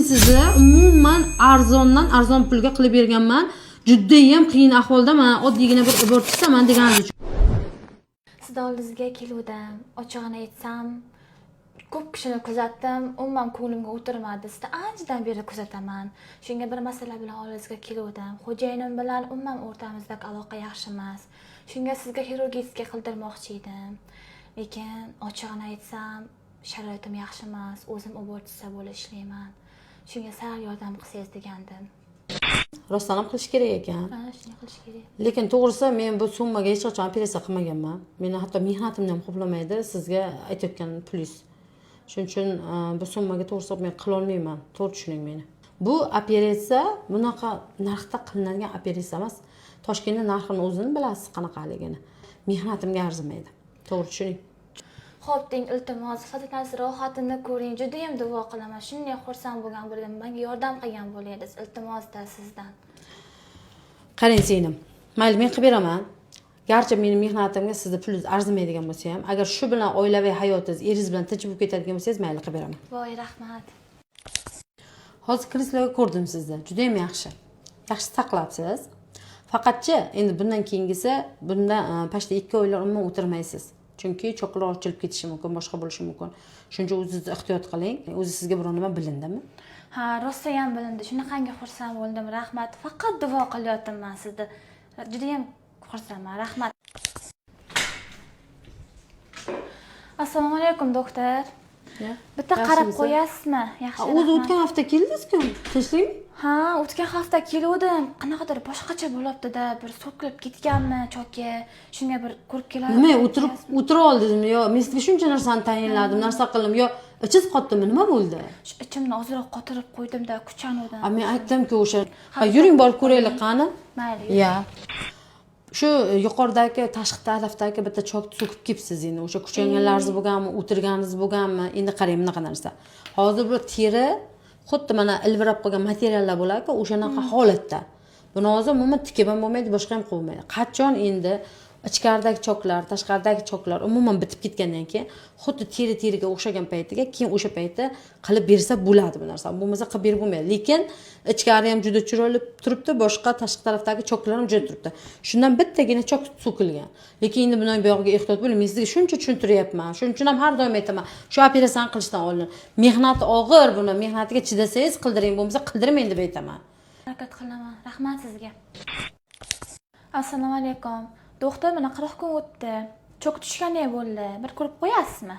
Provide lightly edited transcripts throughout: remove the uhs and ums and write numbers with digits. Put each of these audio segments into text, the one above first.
sizni umuman arzondan arzon pulga qilib berganman. Judayam qiyin ahvolda man oddiygina bir уборщица man deganingiz uchun. Sizni oldingizga keluvdim. Ochig'ini aytsam, ko'p kishini kuzatdim, umuman ko'nglimga o'tirmadi. Sizni anchadan beri kuzataman. Shunga bir masala bilan oldingizga keluvdim. Xo'jayinim bilan umuman o'rtamizdagi aloqa yaxshi emas. Shunga sizga xirurgический qildirmoqchi edim. Lekin ochig'ini aytsam, sharoitim yaxshi emas. O'zim уборщица bo'lib ishlayman. Shunga sal yordam qilsangiz degandim. Rostdan ham qilish kerak ekan. Ha, shunday qilish kerak. Lekin to'g'risi, men bu summaga hech qachon operatsiya qilmaganman. Meni hatto mehnatimni ham qoplamaydi sizga aytayotgan pulingiz. Shuning uchun bu summaga to'g'risi men qilolmayman. To'g'ri tushuning meni. Bu operatsiya bunaqa narxda qilinadigan operatsiya emas. Toshkentda narxini o'zini bilasiz qanaqaligini. Mehnatimga arzimaydi. To'g'ri tushuning. Xo'p, deng, iltimos, farzandingiz rohatini ko'ring. Judayam duo qilaman. Shunday xursand bo'lgan bo'ldim. Menga yordam qilgan bo'ladingiz. Iltimos-da sizdan. Qarang singlim, mayli, men qilib beraman. Garchi meni mehnatimga sizni pulingiz arzimaydigan bo'lsa ham, agar shu bilan oilaviy hayotingiz, eringiz bilan tinch bo'lib ketadigan bo'lsangiz, mayli, qilib beraman. Voy, rahmat. Hozir kresloga ko'rdim sizni, judayam yaxshi, yaxshi saqlabsiz. Faqatchi endi bundan keyingisi, bundan почти 2 oylar umuman o'tirmaysiz, chunki cho'qlar ochilib ketishi mumkin, boshqa bo'lishi mumkin. Shuning uchun o'zingizni ehtiyot qiling. O'zi sizga biror nima bilindimi? Ha, rostayam bilindi. Shunaqangi xursand bo'ldim. Rahmat. Faqat duo qilyapman sizni. Judayam xursandman. Rahmat. Assalomu alaykum, doktor. Bitta qarab Yaxshimisiz? qo'yasizmi? Yaxshi. Ha, o'zi rahmat. o'tgan hafta keldingizku, tinchlikmi? Ha, o'tgan hafta keluvdim. Qanaqadir boshqacha bo'libdi-da, bir so'kilib ketganmi choki. Shunga bir ko'rib kelar. Nima, o'tirib o'tira oldingizmi yo men sizga shuncha narsani tayinladim, narsa qildim, yo ichingiz qotdimi, nima bo'ldi? Shu ichimni ozroq qotirib qo'ydim-da, kuchanuvdim. A, men aytdimku o'sha. Ha, yuring, borib ko'raylik, qani. Mayli. Ya, shu yuqoridagi tashqi tarafdagi bitta chokni so'kib kelibsiz. Endi o'sha kuchanganlaringiz bo'lganmi, o'tirganingiz bo'lganmi, endi qarang, bunaqa narsa hozir bu teri xuddi mana ilvirab qolgan materiallar bo'ladiku, o'shanaqa holatda. Buni hozir umuman tikib ham bo'lmaydi, boshqa ham qilib bo'lmaydi. Qachon endi ichkaridagi choklar, tashqaridagi choklar umuman bitib ketgandan keyin, xuddi teri teriga o'xshagan paytiga keyin, o'sha paytda qilib bersa bo'ladi bu narsa. Bo'lmasa qilib berib bo'lmaydi. Lekin ichkari ham juda chiroyli turibdi, boshqa tashqi tarafdagi choklar ham juda turibdi. Shundan bittagina chok so'kilgan. Lekin endi bundan buyog'iga ehtiyot bo'ling. Men sizga shuncha tushuntiryapman, shuning uchun ham har doim aytaman, shu operatsiyani qilishdan oldin mehnati og'ir, buni mehnatiga chidasangiz qildiring, bo'lmasa qildirmang deb aytaman. Harakat qilaman. Rahmat sizga. Assalomu alaykum. Doktor, mana 40 kun o'tdi. Cho'k tushgandek bo'ldi. Bir ko'rib qo'yasizmi?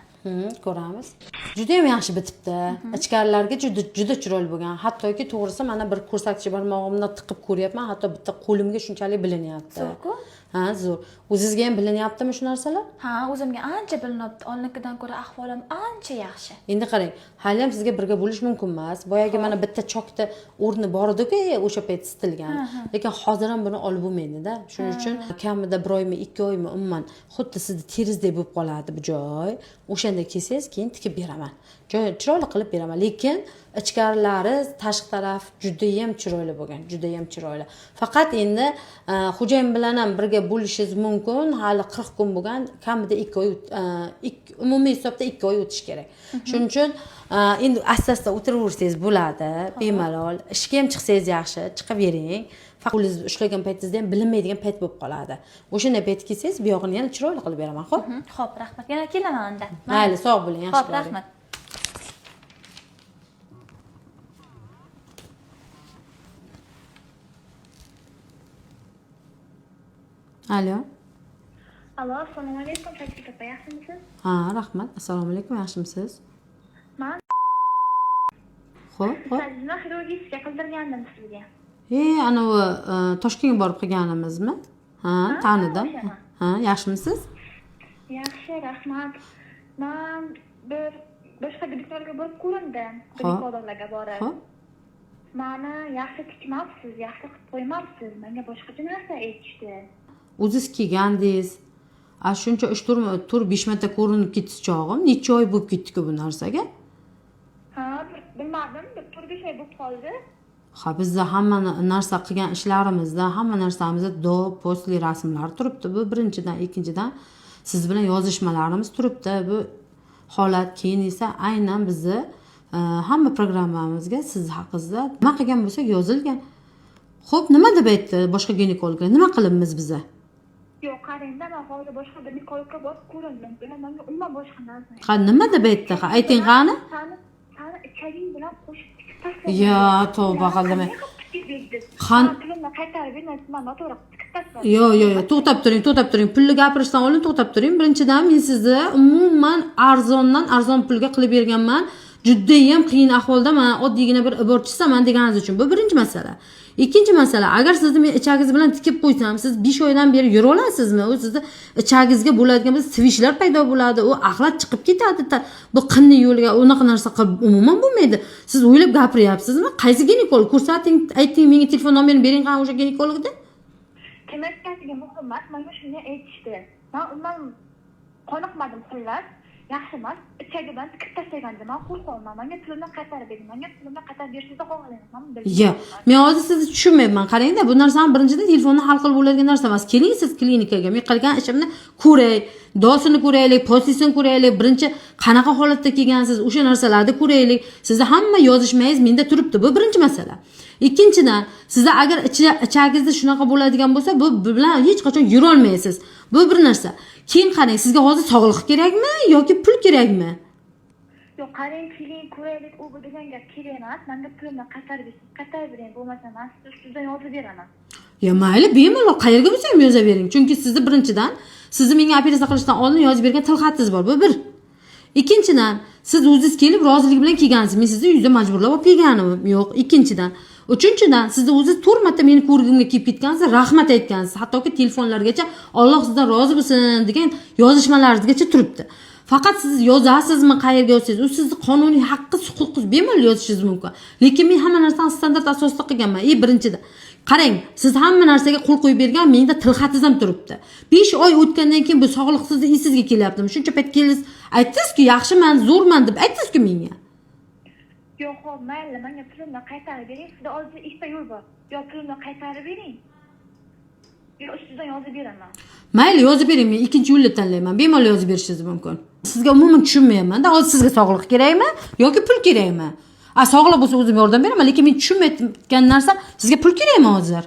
Ko'ramiz. Judayam yaxshi bitibdi. Ichkarilarga juda juda chiroyli bo'lgan. Hattoki to'g'risi, mana bir ko'rsatkich barmog'imni tiqib ko'ryapman, hatto bitta qo'limga shunchalik bilinyapti. Zo'r-ku. Ha, zo'r. O'zizga ham bilinyaptimi shu narsalar? Ha, o'zimga ancha bilinyapti. Oldingidan ko'ra ahvolim ancha yaxshi. Endi qarang, hali ham sizga birga bo'lish mumkin emas. Boyagi mana bitta chokda o'rni bor ediku, o'sha payt sitilgan. Lekin hozir ham buni olib bo'lmaydida. Shuning uchun kamida bir oymi, 2 oymi, umuman xuddi sizni teringizdek bo'lib qoladi bu joy. O'shanda kelsangiz, keyin tikib beraman, joy chiroyli qilib beraman. Lekin ichkarilari, tashqi taraf judayam chiroyli bo'lgan, judayam chiroyli. Faqat endi xo'jayin bilan ham birga bo'lishingiz mumkin. Hali 40 kun bo'lgan, kamida 2 oy umumiy hisobda 2 oy o'tishi kerak. Shuning uchun endi asta asta o'tiraversangiz bo'ladi bemalol. Ishga ham chiqsangiz yaxshi, chiqavering. Faqat qo'lingizni ushlagan paytingizda ham bilinmaydigan payt bo'lib qoladi. O'shanday payt kelsangiz, bu yog'ini yana chiroyli qilib beraman, ho'p? Xo'p, rahmat. Yana kelaman unda. Mayli, sog' bo'ling, yaxshi Xo'p, bo'ling. rahmat. Alo. Alo, assalomu alaykum, Shakira opa, yaxshimisiz? Ha, rahmat, assalomu alaykum, yaxshimisiz? Man Ho'p, ho'p. Sajna xirurgический qildirgandim sizga. E, anavi Toshkentga borib qilganimizmi? Ha, tanidim. O'sha. Ha, yaxshimisiz? Yaxshi, rahmat. Man bir boshqa doktorga borib ko'rindim. Xo'p. Ginekologlarga borib. Ho'p. Mani yaxshi tikmabsiz, yaxshi qilib qo'ymabsiz. Menga boshqacha narsa aytishdi. O'ziz kelgandingiz. A, shuncha uch, to'rt, besh marta ko'rinib ketdingiz chog'im. Necha oy bo'lib ketdi-ku bu narsaga? Ha, bir bilmadim, bir 4-5 oy bo'lib qoldi. Ha, bizda hamma narsa qilgan ishlarimizda, hamma narsamizda до, после rasmlar turibdi. Bu birinchidan, ikkinchidan siz bilan yozishmalarimiz turibdi. Bu holat keyin esa aynan bizni Hamma programmamizga siz haqingizda nima qilgan bo'lsak yozilgan. Xo'p, nima deb aytdi boshqa ginekologlar? Nima qilibmiz biza? Yo'q, qarangda, man hozir boshqa ginekologga borib ko'rindim. Ular menga umuman boshqa narsa Ha, nima deb aytdi? Ha, ayting qani. Sani ichaging bilan qo'shib tikib tashladim. Yo, tavba qildim. Qanday qilib tikib berdingiz? Pulimni qaytarib bering, man noto'g'ri qilib tikib tashladim. Yo'q, to'xtab turing, to'xtab turing. Pulni gapirishdan oldin to'xtab turing. Birinchidan, men sizni umuman arzondan arzon pulga qilib berganman. Judayam qiyin ahvolda man oddiygina bir iborchisaman deganingiz uchun. Bu birinchi masala. Ikkinchi masala, agar sizni men ichagingiz bilan tikib qo'ysam, siz 5 oydan beri yura olasizmi? U sizni ichagingizga bo'ladigan bir svishlar paydo bo'ladi, u axlat chiqib ketadi. Bu qinni yo'liga unaqa narsa qilib umuman bo'lmaydi. Siz o'ylab gapiryapsizmi? Qaysi ginekolog? Ko'rsating, ayting, menga telefon nomerini bering, qani o'sha ginekologni. Kim aytganligi muhim emas, menga shunday aytishdi. Man umuman qoniqmadim, xullas. Yaxshi emas, ichagi bilan tikib tashlaganda man qo'rqyapman. Menga pulimni qaytarib bering. Menga pulimni qaytarib berishingizni xohlayman. Man bilmayman. Yo, men hozir sizni tushunmayapman. Qarangda, bu narsani birinchidan telefonda hal qilib bo'ladigan narsa emas. Keling siz klinikaga, men qilgan ishimni ko'ray, dosini ko'raylik, postisini ko'raylik, birinchi qanaqa holatda kelgansiz, o'sha narsalarni ko'raylik. Sizni hamma yozishmangiz menda turibdi. Bu birinchi masala. Ikkinchidan, sizda agar ichagingizda shunaqa bo'ladigan bo'lsa, bu bilan hech qachon yurolmaysiz. Bu bir narsa. Keyin qarang, sizga hozir sog'liq kerakmi yoki pul kerakmi? Yo'q, qarang, keling, ko'raylik, u bu degan gap kerak emas. Menga pulimni qaytarib bering, qaytarib bering, bo'lmasa man sizni ustidan yozib beraman. Ya mayli, bemalol qayerga bo'lsa ham yozavering. Chunki sizni birinchidan, sizni menga operatsiya qilishdan oldin yozib bergan tilxatingiz bor. Bu bir. Ikkinchidan, siz o'zingiz kelib rozilik bilan kelgansiz. Men sizni uyda majburlab olib kelganim yo'q. Ikkinchidan. Uchinchidan, sizni o'zingiz 4 marta meni ko'rgimga kelib ketgansiz, rahmat aytgansiz. Hattoki telefonlargacha Alloh sizdan rozi bo'lsin degan yozishmalaringizgacha turibdi. Faqat siz yozasizmi, qayerga yozsangiz, u sizni qonuniy haqqingiz, huquqingiz, bemalol yozishingiz mumkin. Lekin men hamma narsani standart asosida qilganman. Birinchidan, qarang, siz hamma narsaga qo'l qo'yib bergan, menda tilxatingiz ham turibdi. 5 oy o'tgandan keyin bu sog'liq sizni esingizga kelyaptimi? Shuncha payt keldingiz, aytdingizku, yaxshiman, zo'rman deb aytdingizku menga. Yo'q, xo'p, mayli, menga pulimni qaytarib bering. Sizda oldida ikkita yo'l bor. Yo pulimni qaytarib bering, yo ustidan yozib beraman. Mayli, yozib bering, men ikkinchi yo'lni tanlayman. Bemalol yozib berishingiz mumkin. Sizga umuman tushunmayapman-da, hozir sizga sog'liq kerakmi yoki pul kerakmi? A, sog'liq bo'lsa o'zim yordam beraman, lekin men tushunmayotgan narsam, sizga pul kerakmi hozir?